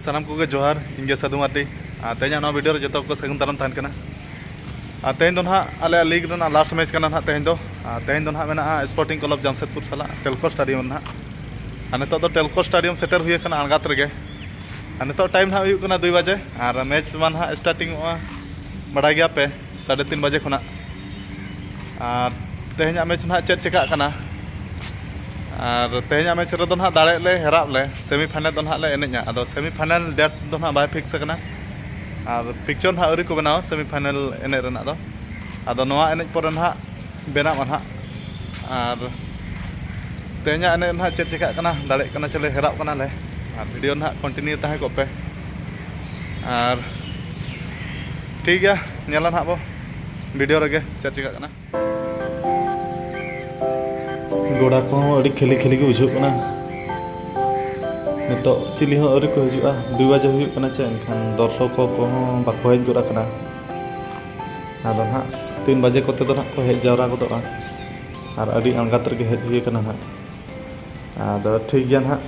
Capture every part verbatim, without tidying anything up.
ᱥᱟᱱᱟᱢ ᱠᱚᱜᱮ ᱡᱚᱦᱟᱨ, ᱤᱧ ᱜᱮ ᱥᱟᱹᱫᱷᱩ ᱢᱟᱨᱰᱤ᱾ ᱟᱨ ᱛᱮᱦᱮᱧᱟᱜ ᱱᱚᱣᱟ ᱵᱷᱤᱰᱤᱭᱳ ᱨᱮ ᱡᱚᱛᱚ ᱠᱚ ᱥᱟᱹᱜᱩᱱ ᱫᱟᱨᱟᱢ ᱛᱟᱦᱮᱱ ᱠᱟᱱᱟ᱾ ᱟᱨ ᱛᱮᱦᱮᱧ ᱫᱚ ᱱᱟᱦᱟᱜ ᱟᱞᱮᱭᱟᱜ ᱞᱤᱜᱽ ᱨᱮᱱᱟᱜ ᱞᱟᱥᱴ ᱢᱮᱪ ᱠᱟᱱᱟ ᱱᱟᱦᱟᱜ ᱛᱮᱦᱮᱧ ᱫᱚ᱾ ᱟᱨ ᱛᱮᱦᱮᱧ ᱫᱚ ᱱᱟᱦᱟᱜ ᱢᱮᱱᱟᱜᱼᱟ ᱥᱯᱳᱨᱴᱤᱝ ᱠᱞᱟᱵᱽ ᱡᱟᱢᱥᱮᱫᱽᱯᱩᱨ ᱥᱟᱞᱟᱜ ᱴᱮᱞᱠᱳ ᱥᱴᱟᱰᱤᱭᱟᱢ ᱨᱮ ᱱᱟᱦᱟᱜ᱾ ᱟᱨ ᱱᱤᱛᱚᱜ ᱫᱚ ᱴᱮᱞᱠᱳ ᱥᱴᱟᱰᱤᱭᱟᱢ ᱥᱮᱴᱮᱨ ᱦᱩᱭ ᱟᱠᱟᱱᱟ ᱟᱬᱜᱟᱛ ᱨᱮᱜᱮ᱾ ᱟᱨ ᱱᱤᱛᱚᱜ ᱴᱟᱭᱤᱢ ᱱᱟᱦᱟᱜ ᱦᱩᱭᱩᱜ ᱠᱟᱱᱟ ᱫᱩᱭ ᱵᱟᱡᱮ᱾ ᱟᱨ ᱢᱮᱪ ᱢᱟ ᱱᱟᱦᱟᱜ ᱥᱴᱟᱨᱴᱤᱝ ᱚᱜᱼᱟ, ᱵᱟᱲᱟᱭ ᱜᱮᱭᱟ ᱯᱮ, ᱥᱟᱲᱮ ᱛᱤᱱ ᱵᱟᱡᱮ ᱠᱷᱚᱱᱟᱜ᱾ ᱟᱨ ᱛᱮᱦᱮᱧᱟᱜ ᱢᱮᱪ ᱱᱟᱦᱟᱜ ᱪᱮᱫ ᱪᱮᱠᱟᱜ ᱠᱟᱱᱟ? ᱟᱨ ᱛᱮᱦᱮᱧᱟᱜ ᱢᱮᱪ ᱨᱮᱫᱚ ᱱᱟᱦᱟᱜ ᱫᱟᱲᱮᱜ ᱞᱮ ᱦᱮᱨᱟᱜ ᱞᱮ, ᱥᱮᱢᱤ ᱯᱷᱟᱭᱱᱮᱞ ᱫᱚ ᱱᱟᱦᱟᱜ ᱞᱮ ᱮᱱᱮᱡᱼᱟ᱾ ᱟᱫᱚ ᱥᱮᱢᱤ ᱯᱷᱟᱭᱱᱮᱞ ᱰᱮᱴ ᱫᱚ ᱱᱟᱦᱟᱜ ᱵᱟᱭ ᱯᱷᱤᱠᱥ ᱟᱠᱟᱱᱟ᱾ ᱟᱨ ᱯᱤᱠᱪᱚᱨ ᱱᱟᱦᱟᱜ ᱟᱹᱣᱨᱤ ᱠᱚ ᱵᱮᱱᱟᱣᱟ ᱥᱮᱢᱤ ᱯᱷᱟᱭᱱᱮᱞ ᱮᱱᱮᱡ ᱨᱮᱱᱟᱜ ᱫᱚ᱾ ᱟᱫᱚ ᱱᱚᱣᱟ ᱮᱱᱮᱡ ᱯᱚᱨᱮ ᱱᱟᱦᱟᱜ ᱵᱮᱱᱟᱜᱼᱟ ᱱᱟᱦᱟᱜ᱾ ᱟᱨ ᱛᱮᱦᱮᱧᱟᱜ ᱮᱱᱮᱡ ᱱᱟᱦᱟᱜ ᱪᱮᱫ ᱪᱮᱠᱟᱜ ᱠᱟᱱᱟ, ᱫᱟᱲᱮᱜ ᱠᱟᱱᱟ ᱪᱮᱞᱮ, ᱦᱮᱨᱟᱜ ᱠᱟᱱᱟᱞᱮ᱾ ᱟᱨ ᱵᱷᱤᱰᱤᱭᱳ ᱱᱟᱦᱟᱜ ᱠᱚᱱᱴᱤᱱᱤᱭᱩ ᱛᱟᱦᱮᱸ ᱠᱚᱜ ᱯᱮ᱾ ᱟᱨ ᱴᱷᱤᱠ ᱜᱮᱭᱟ, ᱧᱮᱞᱟ ᱱᱟᱦᱟᱜ ᱵᱚ ᱵᱷᱤᱰᱤᱭᱳ ᱨᱮᱜᱮ ᱪᱮᱫ ᱪᱮᱠᱟᱜ ᱠᱟᱱᱟ᱾ ᱜᱚᱰᱟ ᱠᱚᱦᱚᱸ ᱟᱹᱰᱤ ᱠᱷᱟᱹᱞᱤ ᱠᱷᱟᱹᱞᱤ ᱜᱮ ᱵᱩᱡᱷᱟᱹᱜ ᱠᱟᱱᱟ᱾ ᱱᱤᱛᱚᱜ ᱪᱤᱞᱤ ᱦᱚᱸ ᱟᱹᱣᱨᱤ ᱠᱚ ᱦᱤᱡᱩᱜᱼᱟ᱾ ᱫᱩᱭ ᱵᱟᱡᱮ ᱦᱩᱭᱩᱜ ᱠᱟᱱᱟ ᱪᱮ, ᱮᱱᱠᱷᱟᱱ ᱫᱚᱨᱥᱚᱠ ᱠᱚᱦᱚᱸ ᱵᱟᱠᱚ ᱦᱮᱡ ᱜᱚᱫ ᱟᱠᱟᱱᱟ᱾ ᱟᱫᱚ ᱱᱟᱦᱟᱜ ᱛᱤᱱ ᱵᱟᱡᱮ ᱠᱚᱛᱮ ᱫᱚ ᱱᱟᱦᱟᱜ ᱠᱚ ᱦᱮᱡ ᱡᱟᱣᱨᱟ ᱜᱚᱫᱚᱜᱼᱟ᱾ ᱟᱨ ᱟᱹᱰᱤ ᱟᱬᱜᱟᱛ ᱨᱮᱜᱮ ᱦᱮᱡ ᱦᱩᱭ ᱟᱠᱟᱱᱟ ᱱᱟᱦᱟᱜ᱾ ᱟᱫᱚ ᱴᱷᱤᱠ ᱜᱮᱭᱟ ᱱᱟᱦᱟᱜ᱾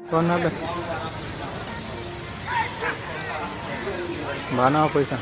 ᱠᱚᱱᱟ ᱵᱮ᱾ ᱵᱟᱱᱟ ᱯᱚᱭᱥᱟ᱾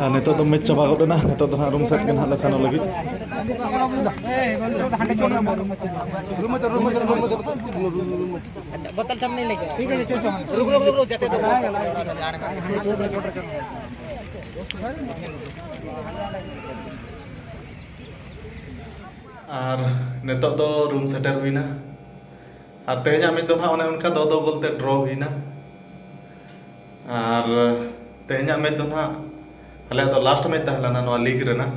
ᱟᱨ ᱱᱤᱛᱚᱜ ᱫᱚ ᱢᱮᱪ ᱪᱟᱵᱟ ᱜᱚᱫ ᱮᱱᱟ᱾ ᱱᱤᱛᱚᱜ ᱫᱚ ᱦᱟᱸᱜ ᱨᱩᱢ ᱥᱮᱫ ᱜᱮ ᱱᱟᱦᱟᱜ ᱞᱮ ᱥᱮᱱᱚᱜ ᱞᱟᱹᱜᱤᱫ᱾ ᱟᱨ ᱱᱤᱛᱚᱜ ᱫᱚ ᱨᱩᱢ ᱥᱮᱴᱮᱨ ᱦᱩᱭᱱᱟ᱾ ᱟᱨ ᱛᱮᱦᱮᱧᱟᱜ ᱢᱮᱪ ᱫᱚ ᱱᱟᱦᱟᱜ ᱚᱱᱮ ᱚᱱᱠᱟ ᱫᱚ ᱫᱚ ᱜᱳᱞ ᱛᱮ ᱰᱨᱚ ᱦᱩᱭᱱᱟ᱾ ᱟᱨ ᱛᱮᱦᱮᱧᱟᱜ ᱢᱮᱪ ᱫᱚ ᱱᱟᱦᱟᱜ ᱟᱞᱮᱭᱟᱜ ᱫᱚ ᱞᱟᱥᱴ ᱢᱮᱪ ᱛᱟᱦᱮᱸ ᱞᱮᱱᱟ ᱱᱚᱣᱟ ᱞᱤᱜᱽ ᱨᱮᱱᱟᱜ᱾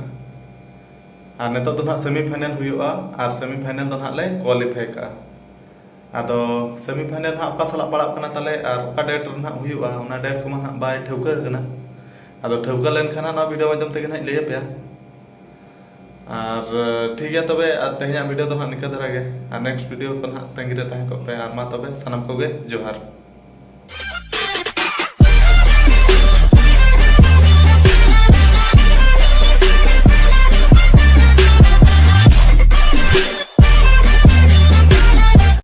ᱟᱨ ᱱᱤᱛᱚᱜ ᱫᱚ ᱱᱟᱦᱟᱜ ᱥᱮᱢᱤ ᱯᱷᱟᱭᱱᱮᱞ ᱦᱩᱭᱩᱜᱼᱟ, ᱟᱨ ᱥᱮᱢᱤ ᱯᱷᱟᱭᱱᱮᱞ ᱫᱚ ᱱᱟᱦᱟᱜ ᱞᱮ ᱠᱳᱣᱟᱞᱤᱯᱷᱟᱭ ᱠᱟᱜᱼᱟ᱾ ᱟᱫᱚ ᱥᱮᱢᱤ ᱯᱷᱟᱭᱱᱮᱞ ᱱᱟᱦᱟᱜ ᱚᱠᱟ ᱥᱟᱞᱟᱜ ᱯᱟᱲᱟᱜ ᱠᱟᱱᱟ ᱛᱟᱞᱮ ᱟᱨ ᱚᱠᱟ ᱰᱮᱴ ᱨᱮ ᱱᱟᱦᱟᱜ ᱦᱩᱭᱩᱜᱼᱟ, ᱚᱱᱟ ᱰᱮᱴ ᱠᱚᱢᱟ ᱱᱟᱦᱟᱜ ᱵᱟᱭ ᱴᱷᱟᱹᱣᱠᱟᱹ ᱟᱠᱟᱱᱟ᱾ ᱟᱫᱚ ᱴᱷᱟᱹᱣᱠᱟᱹ ᱞᱮᱱᱠᱷᱟᱱ ᱦᱟᱸᱜ ᱱᱚᱣᱟ ᱵᱷᱤᱰᱤᱭᱳ ᱢᱟᱫᱽᱫᱷᱚᱢ ᱛᱮᱜᱮ ᱱᱟᱦᱟᱜ ᱤᱧ ᱞᱟᱹᱭ ᱟᱯᱮᱭᱟ᱾ ᱟᱨ ᱴᱷᱤᱠ ᱜᱮᱭᱟ ᱛᱚᱵᱮ, ᱟᱨ ᱛᱮᱦᱮᱧᱟᱜ ᱵᱷᱤᱰᱤᱭᱳ ᱫᱚ ᱦᱟᱸᱜ ᱱᱤᱝᱠᱟᱹ ᱫᱷᱟᱨᱟ ᱜᱮ᱾ ᱟᱨ ᱱᱮᱠᱥᱴ ᱵᱷᱤᱰᱤᱭᱳ ᱠᱷᱚᱱ ᱦᱟᱸᱜ ᱛᱟᱺᱜᱤ ᱨᱮ ᱛᱟᱦᱮᱸ ᱠᱚᱜ ᱯᱮ᱾ ᱟᱨ ᱢᱟ ᱛᱚᱵᱮ ᱥᱟᱱᱟᱢ ᱠᱚᱜᱮ ᱡᱚᱦᱟᱨ᱾